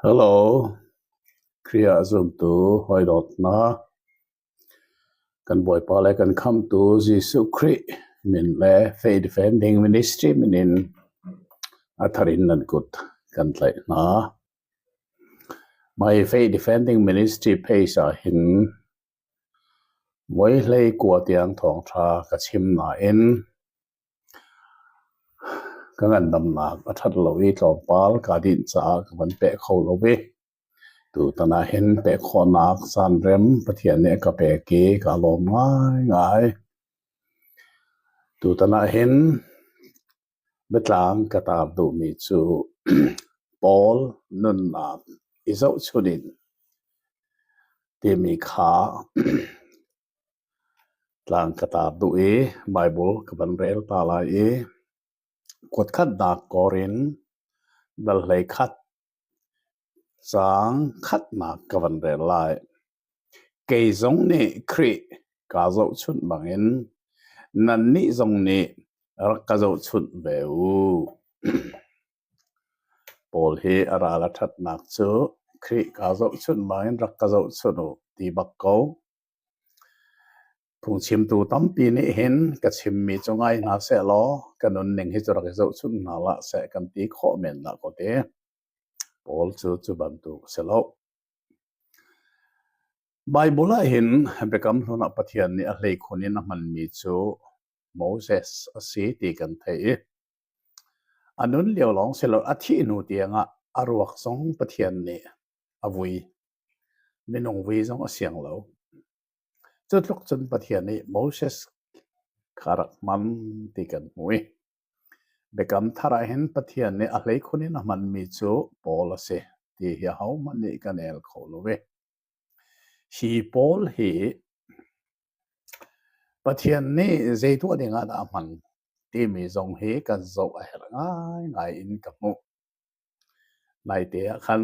Hello, Khrih ah zumtu hawi hna. Kan Bawipa le kan Khamhtu Jesuh Khrih min le Faith Defending Ministry min in a thar in nan kut kan tlaih hna. My Faith Defending Ministry page ah hin voi hlei kua tiang thawngṭha ka chim nain Ka ngandamnak a ṭhat lo i tlawmpal kaa dinh caah ka van peh kho lo i tutan ah hin peh khawhnak caanrem Pathian nih a ka pek i kaa lawm ngaingai. Tutan ah hin biatlang ka tar duhmi cu Paul nunnak i zohchunh in timi kha Tlang ka tar duh i Baibal ka van rel ta lai i kuatkhatnak kawr in dal 11 caang khatnak ka van rel lai. Kei zong nih Khrih kaa zohchunh bangin nannih zong nih rak ka zohchunh ve u. Paul hi a ral a ṭhatnak cu Khrih kaa zohchunh bangin rak ka zohchunh u ti bak ko. Phungchimtu tampi nih hin ka chimmi cu ngai hna sehlaw ka nunning hi cu rak i zohchunh hna hlah seh kan ti khawh men dah ka ti. Paul cu cu bantuk a si lo. Baibal ah hin Biakam Hlun ah Pathian nih a hleikhun in a hmanmi cu Moses a si ti kan theih i a nun lio lawng si lo a thih hnu tiangah a ruak zong Pathian nih a vui. Minung vui zong a siang lo. Cu tluk cun Pathian nih Moses kha rak hman ti kan hmu i Biakam Thar ah hin Pathian nih a hleikhun in a hmanmi cu Paul a si ti hi ahohmanh nih kan el kho lo i hi Paul hi Pathian nih zei tuah ding ah dah a hman timi zong hi kan zoh a herh ngaingai in ka hmuh. Naite ah khan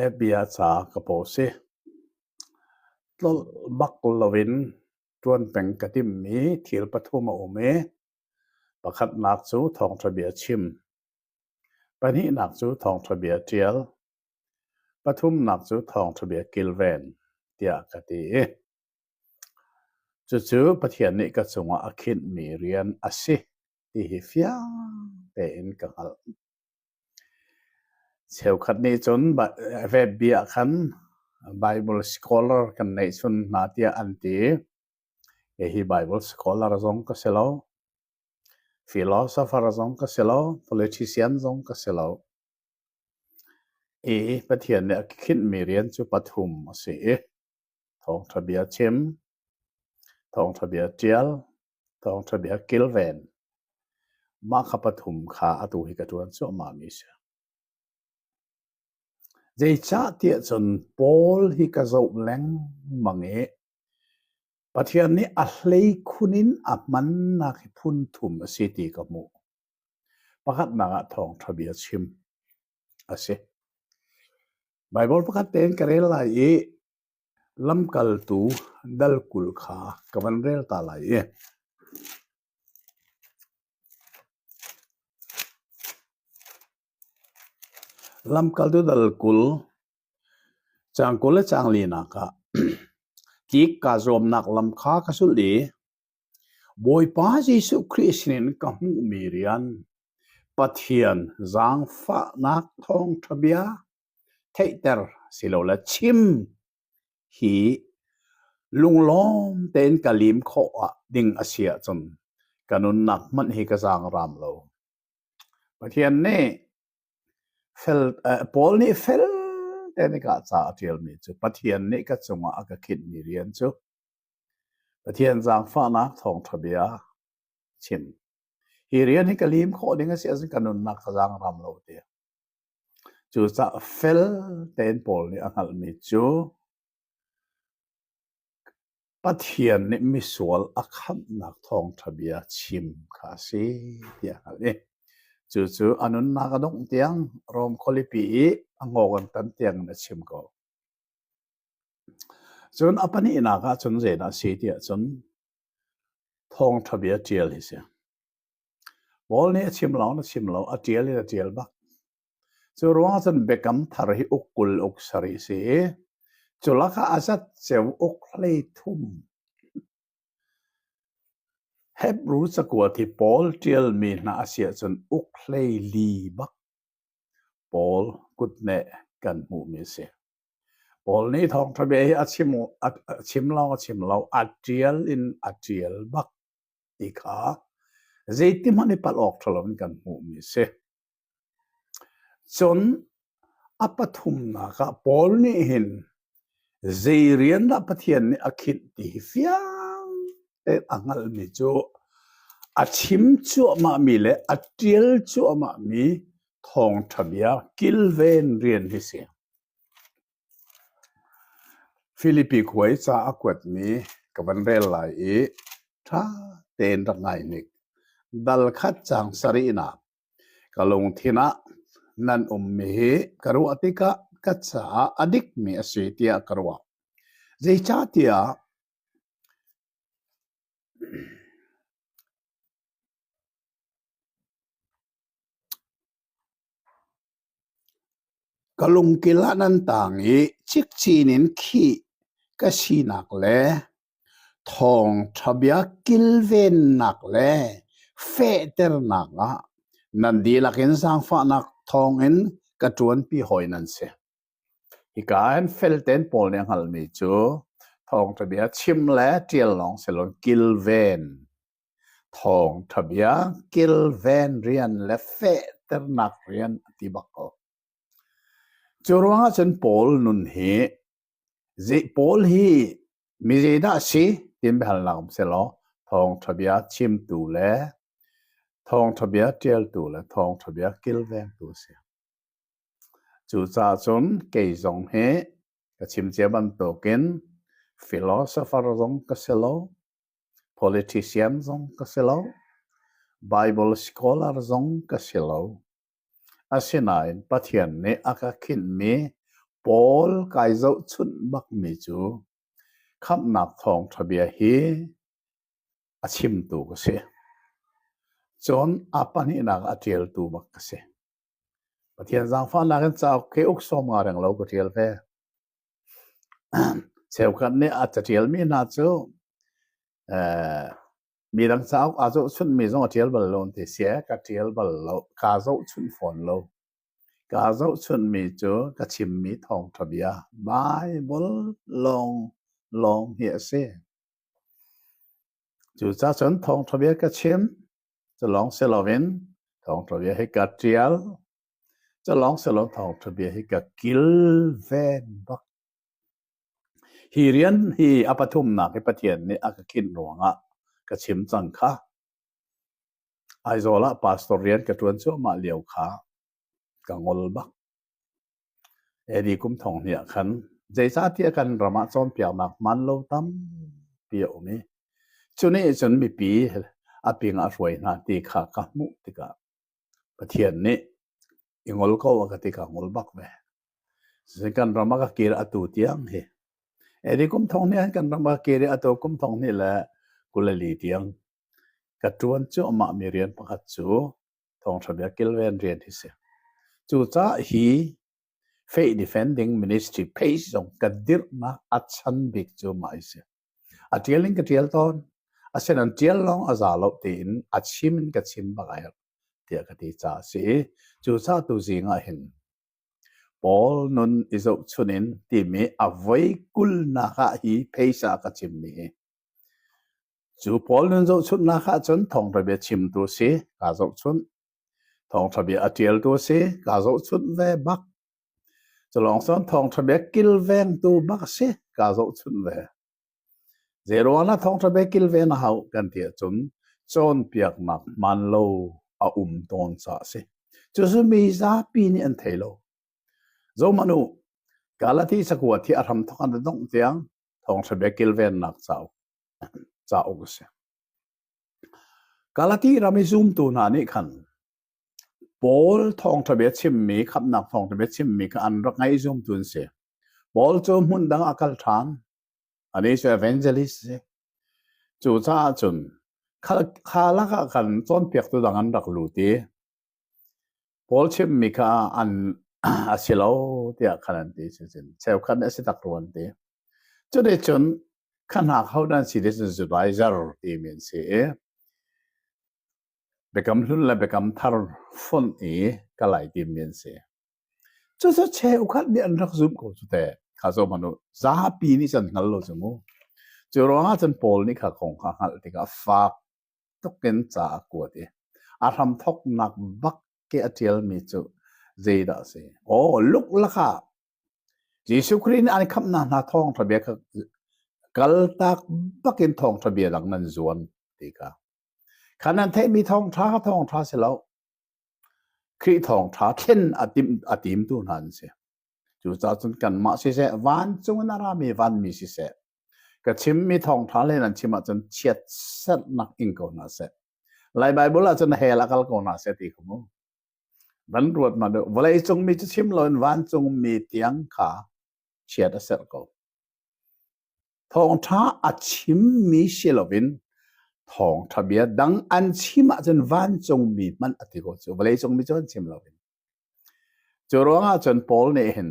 FB ah ca ka post i tlolh bak loin ṭuan peng ka timhmi thil pathum a um i pakhatnak cu thawngṭha bia chim, pahnihnak cu thawngṭha bia ṭial, pathumnak cu thawngṭha bia kilven tiah ka ti i cucu Pathian nih ka cungah a khinhmi rian a si ti hi fiang tein ka hngalh. Cheukhat nih cun FB ah khan Bible scholar kan neihchun hna tiah an ti. Hihi Bible scholar zong ka si lo. Philosopher zong ka si lo. Politician zong ka si lo. I Pathian nih a khinhmi rian cu pathum a si i thawngṭha bia chim, thawngṭha bia ṭial, thawngṭha bia kilven. Mah kha pathum kha atu hi ka ṭuan cuahmahmi a si. Zeicah tiah cun Paul hi ka zoh lengmang i Pathian nih a hleikhun in a hmannak hi phun thum a si ti ka hmuh. Pakhatnak ah thawngṭha bia chim a si. Baibal pakhat tein ka rel lai i Lamkaltu dal 20 kha ka van rel ta lai i Lamkaltu dal 20 caang 20 le caang linak ah tlik kaa zuamnak lam kha ka zulh i Bawipa Jesuh Khrih sinin ka hmuhmi rian Pathian zaangfahnak thawngṭha bia theihter silole chim hi lunglawm tein ka lim khawh ah ding a si ahcun ka nunnak hmanh hi ka zaangraam lo. Pathian nih fel Paul nih fel tein ka ca a ṭialmi cu Pathian nih ka cungah a ka khinhmi rian cu Pathian zaangfahnak thawngṭha bia chim. Hi rian hi ka lim khawh ding a si ahcun ka nunnak ka zaangraam lo ti. Cucaah fel tein Paul nih a hngalhmi cu Pathian nih misual a khamhnak thawngṭha bia chim kha a si tiah a hngalh i cucu a nunnak a dongh tiang Rom khualipi i a ngawk an tan tiang in a chim ko. Cun a pahnihnak ah cun zeidah a si tiah cun thawngṭha bia ṭial hi si. Paul nih a chim lo na chim lo, a ṭial in a ṭial bak. Cu ruangah cun Biakam Thar hi uk 20 uk sarih a si i cu lakah a zat ceu uk 33. Hebru cakuat hi Paul ṭialmi hna a si ahcun uk 14 bak Paul kutneh kan hmuhmi a si. Paul nih thawngṭha bia hi a chim, a chim lo a chim lo, a ṭial in a ṭial bak ti kha zeiti hmanh i palh awk ṭha loin kan hmuhmi a si. Cun a pathumnak ah Paul nih hin zei rian dah Pathian nih a khinh ti hi fiang tein a hngalhmi cu a chim cuahmahmi le a ṭial cuahmahmi thawngṭha bia kilven rian hi si. Filipi khua i ca a kuatmi ka van rel lai i ṭha tein rak ngai hnik. Dal khat caang sarihnak Ka lungthin ah nan ummi hi ka ruah tikah ka caah a dikmi a si tiah ka ruah. Zeicahtiah Ka lungkil ah nan tang i cikcin in khih ka sinak le thawngṭha bia kilvennak le fehternak ah nan dihlak in zaangfahnak thawngin ka ṭuanpi hawi nan si. Hika ah hin feltein Paul nih a hngalhmi cu thawngṭha bia chim le ṭial lawng si loin kilven Thawngṭha bia kilven rian le fehternak rian a ti bak ko. Cu ruangah cun Paul nun hi zei Paul hi mi zeidah a si tiin biahalnak um sehlaw thawngṭha bia chimtu le thawngṭha bia ṭialtu le thawngṭha bia kilvengtu a si. Cucaah cun kei zong hi ka chim cia bantukin philosopher zong ka si lo, Politician zong ka si lo. Bible scholar zong ka si lo. Asinain Pathian nih a ka khinhmi Paul kai zohchunh bakmi cu khamhnak thawngṭha bia hi a chimtu ka si. Cun a pahnihnak a ṭialtu bak ka si. Pathian zaangfahnak in cauk khi uk sawm nga reng lo ka ṭial ve. Cheukhat nih a caṭialmi hna cu midang cauk aa zohchunhmi zong a ṭial bal lo an ti. Sia ka ṭial bal lo. Kaa zohchunh fawn lo. Kaa zohchunhmi cu ka chimmi thawngṭha bia Baibal lawng lawng hi a si. Cucaah cun thawngṭha bia ka chim. Cu lawng si loin thawngṭha bia hi ka ṭial. Cu lawng si lo thawngṭha bia hi ka kilven bak. Hi rian hi a pathumnak hi Pathian nih a ka khinh ruangah ka chim cang kha. Aizawl ah pastor rian ka ṭuan cuahmah lio kha ka ngol bak. AD kum thong hnih ah khan zeicahtiah kan ram ah cawnpiaknak hmaan lo tampi a um i cu nih cun mipi a ping ah a hruai hna ti kha ka hmuh tikah Pathian nih i ngol ko a ka ti ka ngol bak ve. Cucu kan ram ah ka kir atu tiang hi. AD kum thong hnih ah kan ram ah ka kir i atu kum thong hnih le 24 tiang ka ṭuan cuahmah mi rian pakhat cu thawngṭha bia kilven rian hi si. Cucaah hi Faith Defending Ministry page zong ka dirhnak a chan bik cu mah hi si. A ṭial in ka ṭial tawn. Asinain ṭial lawng a za lo tiin a chim in ka chim bak a herh tiah ka ti caah a si i cucaah tuzing ah hin Paul nun i zohchun in timi a voi kulnak ah hi pheisa ka chimmi hi. Cu Paul nun zohchunhnak ah cun thawngṭha bia chimtu si kaa zohchunh. Thawngṭha bia a ṭialtu si kaa zohchunh ve bak. Culawng cun thawngṭha bia kilvengtu bak a si kaa zohchunh ve. Zeiruang ah thawngṭha bia kilven a hauh kan ti ahcun cawnpiaknak hmaan lo a um tawn caah a si. Cucu mi zapi nih an thei lo. Zohhmanh u, Galati cakuat hi a hramthawk an dongh tiang thawngṭha bia kilvennak cauk, cauk a si. Galati ram i zumtu hna nih khan Paul thawngṭha bia chimmi, khamhnak thawngṭha bia chimmi kha an rak ngaih zumtu an si. Paul cu hmun dang ah a kal ṭhan. Anih cu evangelist a si. Cucaah cun. Kha lakah khan cawnpiaktu dang an rak lut i Paul chimmi kha an a si lo tiah khan an ti. Cucun cheukhat nih a si tak rua an ti. Cuticun kha hna kho nan si ti cun Judaizer timi an si i Biakam Hlun le Biakam Thar fonh i kal ai timmi an si. Cucu cheukhat nih an rak zumh ko cu teh. Kha zoh hmanh u. Zapi nih cun hngal lo cu mu. Cu ruangah cun Paul nih kha kong kha hngalh tikah fak tuk in ca a kuat i a hramthawknak bak ke a ṭialmi cu zeidah a si? Aw, luklak ah Jesuh Khrih nih an khamhnak hna thawngṭha bia kha kaltak bakin thawngṭha bia dang nan zuan ti kha. Kha nan theihmi thawngṭha kha thawngṭha si lo. Khrih thawngṭha thlen a tim a timtu hna an si. Cucaah cun kanmah siseh, vancung in a rami vanmi siseh, ka chimmi thawngṭha le nan chim ahcun chiatserhnak ing ko hna seh. Lai Baibal ahcun hell ah kal ko hna seh ti kha mu. Van ruat hmanh u. Vawleicung mi cu chim loin vancung mi tiang kha chiat a serh ko. Thawngṭha a chimmi si loin thawngṭha bia dang an chim ahcun vancung mi hmanh a ti ko cu. Vawleicung mi cu an chim loin. Cu ruangah cun Paul nih hin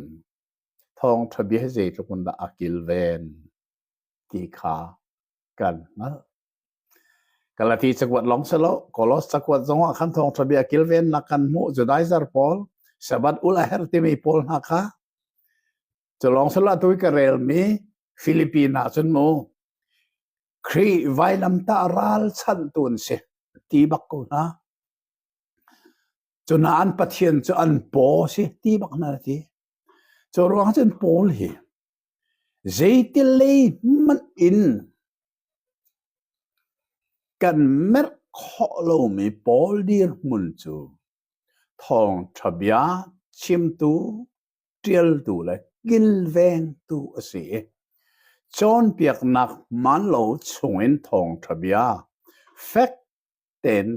thawngṭha bia hi zeitluk in dah a kilven ti kha kan hngalh. Galati cakuat lawng si lo, Kolos cakuat zong ah khan thawngṭha bia kilvennak kan hmuh. Judaizer pawl, Sabbath ul a herh timi pawl hna kha cu lawng si lo atu i ka relmi Philippine ah cun mu Khrih vailamtah ralchanhtu an si ti bak ko hna. Cu hna an Pathian cu an paw si ti bak hna ti. Cu ruang cun Paul hi zeiti lei hmanh in kan merh khawh lomi Paul dirhmun cu thawngṭha bia chimtu, ṭialtu le kilvengtu a si i cawnpiaknak hmaanlo chungin thawngṭha bia fek tein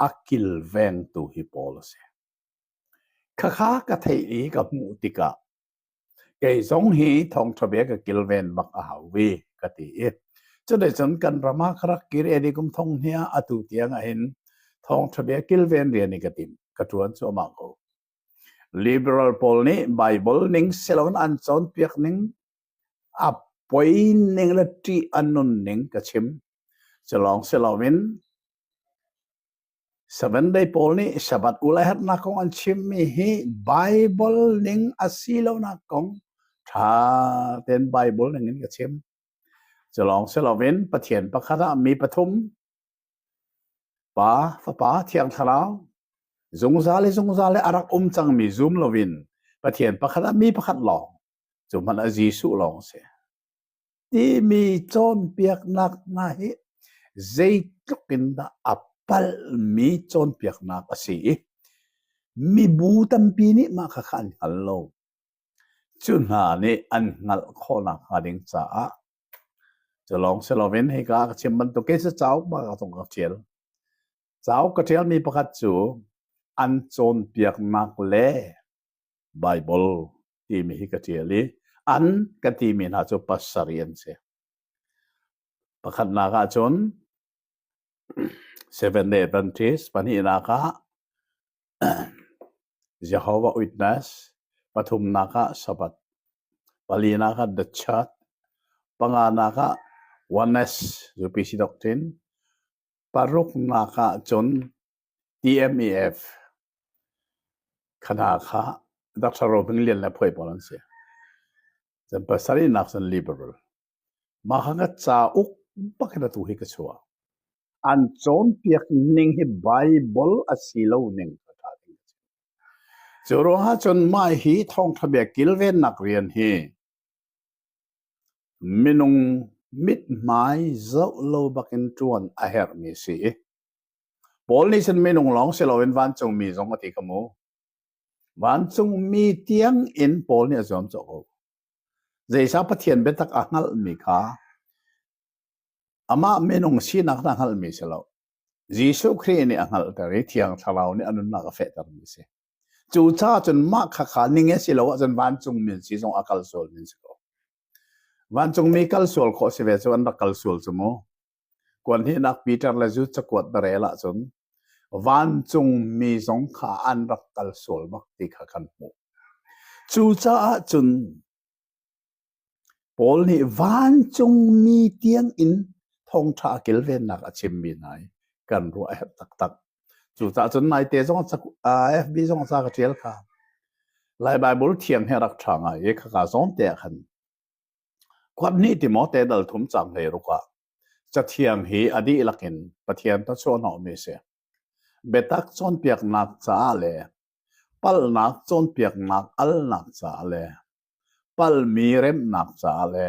a kilvengtu hi Paul a si. Khakha ka theih i ka hmuh tikah kei zong hi thawngṭha bia ka kilven bak a hau ve ka ti i cuticun kan ram ah ka rak kir i kum thong hnih ah atu tiang ah hin thawngṭha bia kilven rian i ka tim ka ṭuan cuahmah ko. Liberal pawl nih Bible ning siloin an cawnpiak ning a poi ning le ṭih a nun ning ka chim. Cu lawng si loin Seven Day pawl nih Sabbath ul a herhnak kong an chimmi hi Bible ning a si lonak kong ṭha tein Bible ning in ka chim. Cu lawng si loin Pathian pakhat ah mi pathum Pa, Fapa, Thiang Thlarau zungzal i zungzal i a rak um cangmi zum loin Pathian pakhat ah mi pakhat lawng cu hmanh ah Jesuh lawng a si. Timi cawnpiaknak hna hi zeitluk in dah a palhmi cawnpiaknak a si i mibu tampi nih mah khakha an hngal lo. Cu hna nih an hngalh khawhnak hnga ding caah cu lawng si loin hika ka chim bantuk kei cu cauk bak ah ka ṭial. Cauk ka ṭialmi pakhat cu an cawnpiaknak le Baibal timi hi ka ṭial i an ka timi hna cu pasarih an si. Pakhatnak ah cun Seventh Day Adventist, pahnihnak ah Jehovah Witness, pathumnak ah Sabbath, palinak ah The Church, panganak ah Oneness UPC Doctrine, paruknak ah cun TMEF khana kha Dr. Rohming Lian le Phuai pawl an si. Cun pasarihnak cun Liberal. Mah kha ka cauk bak in atu hi ka chuah. An cawnpiak ning hi Bible a si lo ning ka ṭha ding a si. Cu ruangah cun mah hi thawngṭha bia kilvennak rian hi minung mithmai zoh lo bakin ṭuan a herhmi si i Paul nih cun minung lawng si loin vancungmi zong a ti kha mu. Vancungmi tiang in Paul nih a zuamcawh ko. Zeicah Pathian biatak a hngalhmi kha amah minung sinak na hngalhmi si lo. Jesuh Khrih nih a hngalhter i Thiang Thlarau nih a nunnak a fehtermi a si. Cucaah cun mah khakha ning a si lo ahcun vancungmi si zong a kal sualmi si ko. Vancungmi kal sual khawh si ve cu an rak kal sual cu mu. Kuan hnihnak Peter le Jude cakuat na rel ahcun vancung mi zong kha an rak kal sual bak ti kha kan hmuh. Cucaah cun Paul nih vancung mi tiang in thawngṭha kilvennak a chimmi hna hi kan ruah a herh taktak. Cucaah cun naite zong FB zong ca ka ṭial kha. Lai Baibal thiang hi a rak ṭha ngai i khaka zawn te ah khan Khuat nih Timote dal thum cang 16 ah Cathiang hi a dihlak in Pathian thluachuah hnawhmi a si. Biatak cawnpiaknak caah le palhnak cawnpiaknak alnak caah le palhmi remhnak caah le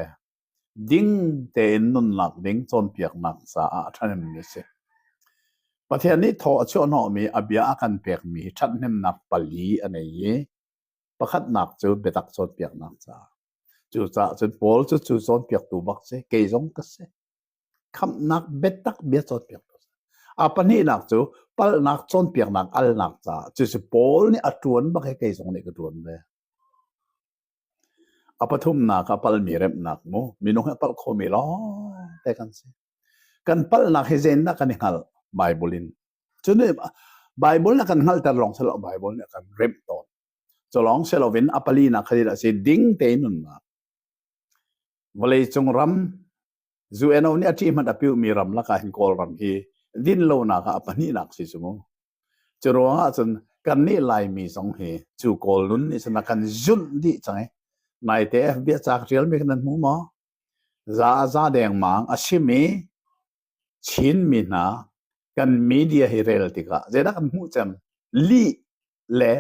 ding tein nunnak ding cawnpiaknak caah a ṭhahnemmi a si. Pathian nih thaw a chuah hnawhmi a bia a kan pekmi hi ṭhathnemnak pali a nei i pakhatnak cu biatak cawnpiaknak caah. Cucaah cun Paul cu cu cawnpiaktu bak si, kei zong ka si. Khamhnak biatak bia cawnpiaktu si. A pahnihnak cu palhnak cawnpiaknak alnak caah cucu Paul nih a ṭuan bak i kei zong nih ka ṭuan ve. A pathumnak ah palmi remhnak mu minung hi a palh khomi lawngte kan si. Kan palhnak hi zeitindah kan i hngalh? Bible in. Cun Bible nih a kan hngalhter lawng si lo, Bible nih a kan remh tawn. Cu lawng si loin a palinak kha a si ding tein nunnak. Vawleicung ram UNO nih a ṭih hmanh a piumi ram lakah hin Kawlram hi dinlonak ah a pahnihnak si cu mu. Cu ruangah cun kannih Laimi zong hi cu Kawl nun nih cun a kan zunh dih cang i naite FB a caak ṭialmi kha nan hmu maw? Za a za dengmang a simi Chinmi hna kan media hi rel tikah zeidah kan hmuh cem? Lih le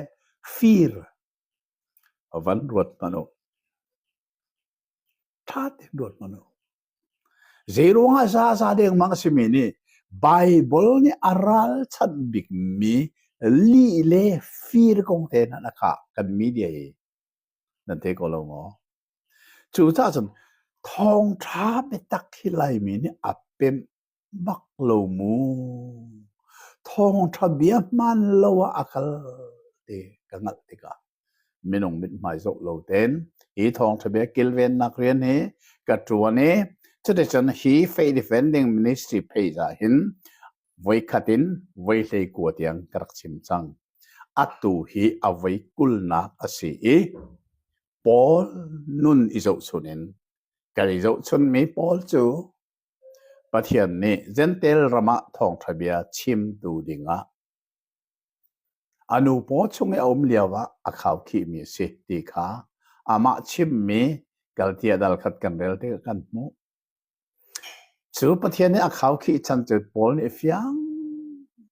fir van ruat hmanh u. Ṭha tein ruat hmanh u. Zeiruangah zaza dengmang a simi nih Baibal nih a ralchanh bikmi lih le fir kong te hna a khah kan media hi nan thei ko lo maw? Cucaah cun thawngṭha biatak hi Laimi nih a pemh bak lo mu. Thawngṭha bia hmaan lo ah a kal ti ka hngalh tikah minung mithmai zoh lo tein hi thawngṭha bia kilvennak rian hi ka ṭuan i cuticun hi Faith Defending Ministry page ah hin voikhat in voi 19 tiang ka rak chim cang. Atu hi a voi kulnak a si i Paul nun i zohchun in kan i zohchunmi Paul cu Pathian nih Jentail ram ah thawngṭha bia chimtu dingah a nu paw chung i a um lioah a khaukhihmi a si ti kha amah chimmi Galatia dal khat kan rel tikah kan hmuh. Cu Pathian nih a khaukhih chan cu Paul nih fiang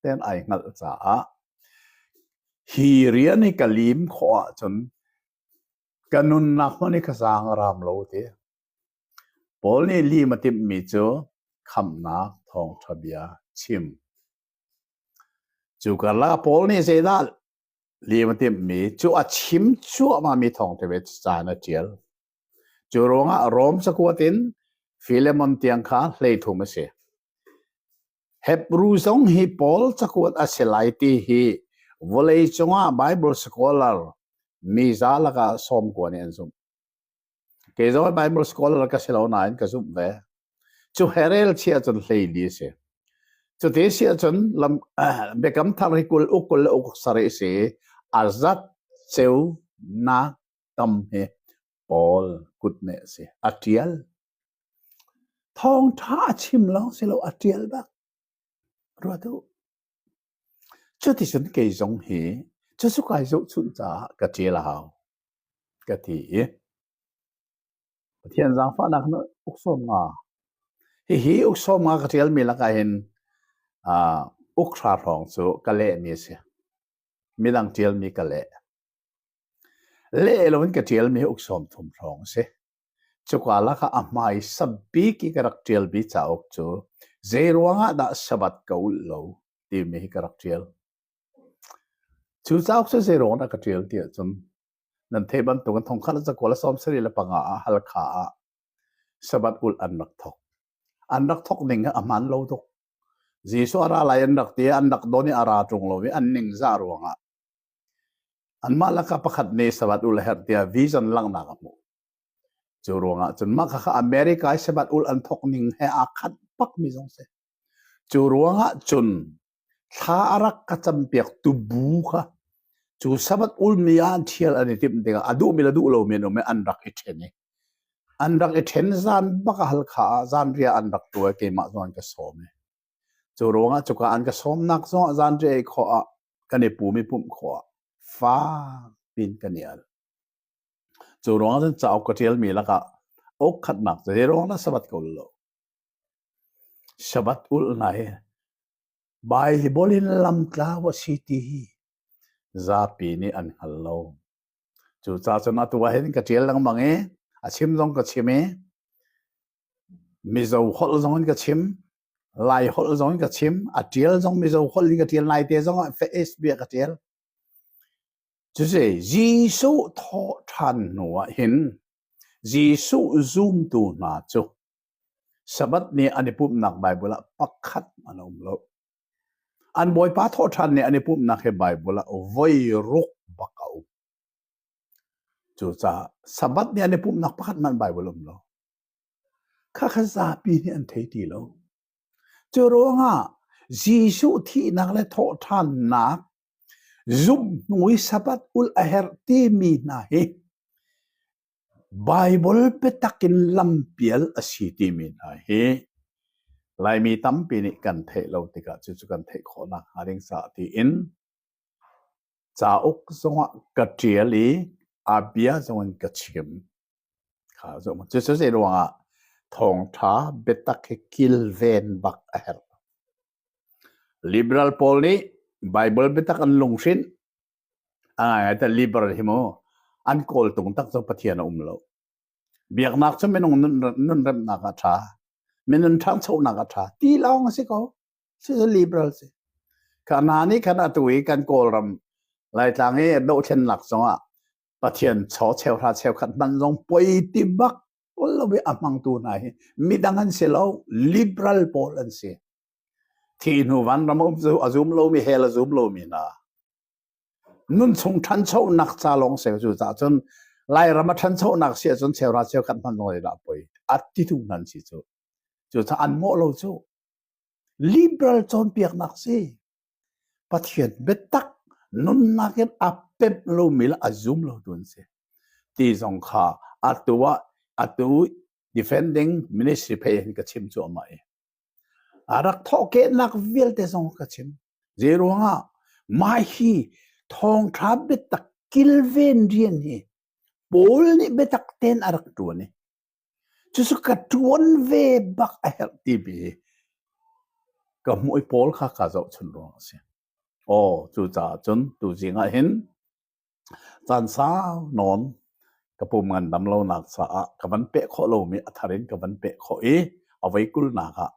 tein ai hngalh caah hi rian hi ka lim khawh ahcun ka nunnak hmanh hi ka zaang a ram lo ti. Paul nih lim a timhmi cu khamhnak thawngṭha bia chim. Cu karlak ah Paul nih zeidah lim a timhmi cu a chim cuahmahmi thawngṭha bia ca in a ṭial. Cu ruangah Rom cakuat in Filemon tiang kha 13 a si. Hebru zong hi Paul cakuat a si lai ti hi vawleicung ah Bible scholar mi za lakah 90 nih an zumh. Kei zong Bible scholar ka si lo nain ka zumh ve. Cu herel chia cun 14 a si. Cuti si ahcun lam Biakam Thar hi 20 uk 20 le uk sarih si a zat ceu nak tam hi Paul kutneh a si. A ṭial. Thawngṭha a chim lawng si lo a ṭial bak. Ruat u. Cuticun kei zong hi cucu kai zohchunh caah ka ṭial a hau ka ti i Pathian zaangfahnak na uk 50. Hihi uk 50 ka ṭialmi lakah hin uh, uk hra hrawng cu ka lehmi a si. Midang ṭialmi ka leh. Leh loin ka ṭialmi hi uk 30 hrawng a si. Cuka lakah a hmaisa bik i ka rak ṭialmi cauk cu Zeiruang ah dah Sabbath ka ulh lo timi hi ka rak ṭial. Cu cauk cu zeiruang dah ka ṭial ti ahcun nan theih bantukin 1975 ah Halkha ah Sabbath ulh an rak thawk. An rak thawk ning hi a hmaan lo tuk. Jesuh a ra lai an rak ti i an rak don i a ra ṭung lo i an ningzah ruangah Anmah lakah pakhat nih Sabbath ulh a herh tiah vision langhnak a hmuh. Cu ruangah cun mah khakha America i Sabbath ulh an thawk ning he aa khat bakmi zong si. Cu ruangah cun thla a rak ka campiaktu bu kha cu Sabbath ulmi ah an ṭhial an i timh tikah a duhmi le duh lomi an um i an rak i ṭhen i an rak i ṭhen zan bak ah Halkha ah zanriah an rak tuah i keimah zong an ka sawm i cu ruangah cuka an ka sawmnak zongah zanriah ei khawh ah kan i pum i pumh khawh ah fak piin kan i al. Cu ruangah cun cauk ka ṭialmi lakah uk khatnak cu zei ruang dah Sabbath ka ul lo? Sabbath ulh hna hi Baibal in lamtlau a si ti hi zapi nih an hngal lo. Cucaah cun atu ah hin ka ṭial lengmang i a chim zong ka chim i Mizo holh zong in ka chim, Lai holh zong in ka chim, a ṭial zong Mizo holh in ka ṭial, naite zong ah Facebook ah ka ṭial. Cucu Jesuh thawh ṭhan hnu ah hin Jesuh zumtu hna cu Sabbath ni an i pumhnak Baibal ah pakhat an um lo. An Bawipa thawhṭhan ni an i pumhnak hi Baibal ah voi ruk bak a um. Cucaah Sabbath ni an i pumhnak pakhat hmanh Baibal um lo. Khakha zapi nih an thei ti lo. Cu ruangah Jesuh thihnak le thawhṭhannak zumh hnu i Sabbath ulh a herh timi hna hi Baibal biatak in lampial a si timi hna hi Laimi tampi nih kan theih lo tikah cucu kan theih khawh nakhnga ding caah tiin cauk zongah ka ṭial i a bia zongin ka chim. Kha cucu zei ruangah thawngṭha biatak hi kilven bak a herh. Liberal pawl nih Baibal biatak an lunghrinh. A ngaingai te liberal hi mu an kawltung tak cu Pathian a um lo. Biaknak cu minung nun, nunremnak ah ṭha, minun ṭhangchonak ah ṭha ti lawng a si ko. Cucu liberal si. Kha hna nih khan atu i kan Kawlram Laitlang i dohthlennak zongah Pathian chaw cheuhra cheukhat hman zong poi ti bak lo i a hmangtu hna hi midang an si lo, liberal pawl an si. Thi hnu vanram um cu a zum lomi hell a zum lomi hna. Nun chung ṭhanchonak ca lawng se cu cah cun Lairam a ṭhanchonak si ahcun cheuhra cheukhat hman zong dah poi a titu nan si cu. Cu ca an mawh lo cu. Liberal cawnpiaknak si. Pathian biatak nunnak in a pemh lomi le a zum lo tu an si. Ti zong kha atu ah atu defending ministry phei hin ka chim cuahmah i A rak thawhkehnak vialte zong ka chim. Zei ruangah mah hi thawngṭha biatak kilven rian hi Paul nih biatak tein a rak ṭuan i cucu ka ṭuan ve bak a herh timi hi ka hmuh i Paul kha kaa zohchun ruang a si. Aw, cucaah cun tuzing ah hin Caan sau nawn ka pum ngandam lonak caah ka van peh khawh lomi a thar in ka van peh khawh i a voi kulnak ah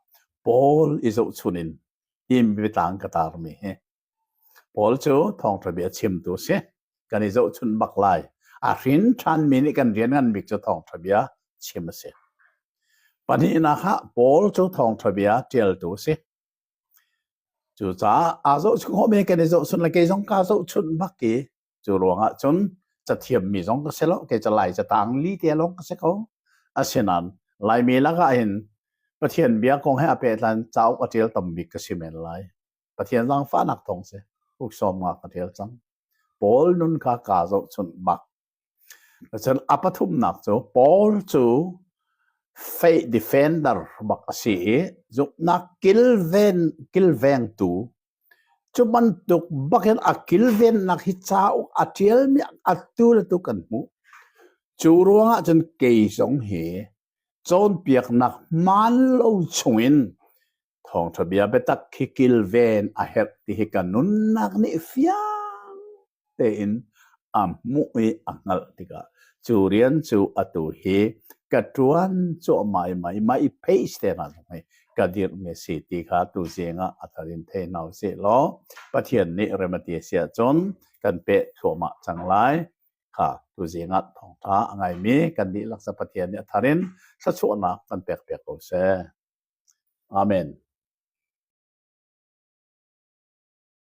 Paul i zohchun in hi biatlang ka tarmi hi. Paul cu thawngṭha bia chimtu a si. Kan i zohchun bak lai. A hrin ṭhanmi nih kan rian ngan bik cu thawngṭha bia chim a si. Pahnihnak ah Paul cu thawngṭha bia ṭialtu a si. Cucaah aa zohchunh khawhmi kan i zohchunh le kei zong kaa zohchunh bak i cu ruangah cun cathiammi zong ka si lo. Kei cu Lai catang li te lawng ka si ko. Asinain Laimi lakah hin Pathian bia kong he a pehtlai in cauk a ṭial tam bik ka si men lai. Pathian zaangfahnak thawng si. Uk sawm nga ka ṭial cang. Paul nun kha kaa zohchunh bak. Cun a pathumnak cu Paul cu faith defender bak a si i zumhnak kilven kilvengtu cu bantuk bakin a kilvennak hi cauk a ṭialmi atu le tu kan hmuh. Cu ruangah cun kei zong hi cawnpiaknak hmaan lo chungin thawngṭha bia biatak khi kilven a herh ti hi ka nunnak nih fiang tein a hmuh i a hngalh tikah cu rian cu atu hi ka ṭuan cuahmah i mah i mah i page te hna zong hi ka dirhmi a si ti kha tuzing ah a thar in thei hna usih law Pathian nih rem a ti a si ahcun kan peh thluahmah cang lai. Kha tuzing ah thawngṭha a ngaimi kan dihlak sa Pathian nih a thar in thluachuahnak kan pek piak ko seh. Amen.